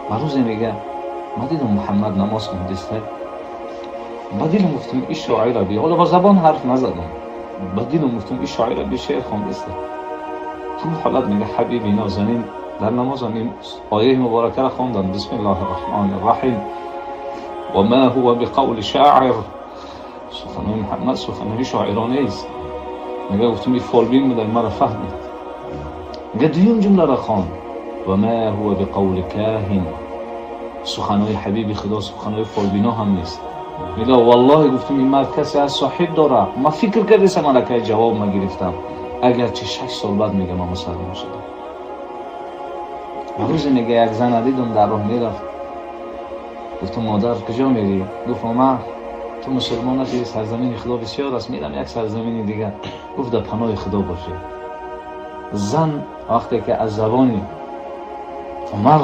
Ва рӯзе мега, ма дидам, Муҳаммад намоз хондиста. Ба дилам гуфтам, ин шоира би, ҳоло ба забон ҳарф назадам, ба дилам гуфтам, ин шоира би шеър хондиста. Ҳамон ҳолат мега, ҳабиби нозанин дар намозам ин ояи муборакаро хондам: бисмиллоҳи рраҳмони рраҳим, ва ма ҳува биқавли шоир. Суханои Муҳаммад суханои шоиронест. Мега, гуфтам, ин фолбин буда, маро фаҳмид. Мега, дуюм ҷумларо хонд: ва ма ҳува биқавли коҳин. Суханои ҳабиби Худо суханои фолбино ҳам нест. Мега, валлоҳи, гуфтам, ин мард касе аз соҳиб дора. Ма фикр кардесам, аллакай ҷавоб ма гирифтам. Агарчи 6 сол баъд, мега, ма мусалмон шудам. Рӯзе, мега, як зана дидам, дар роҳ мерафт. Гуфтам: «Модар, куҷо мерӣ?» Гуфт: «Умар, ту мусулмон нашиди, сарзамини Худо бисёр аст, мерам як сарзамини дигар». Гуфт: «Дар паноҳи Худо бошӣ». Зан вақте ки аз забони Умар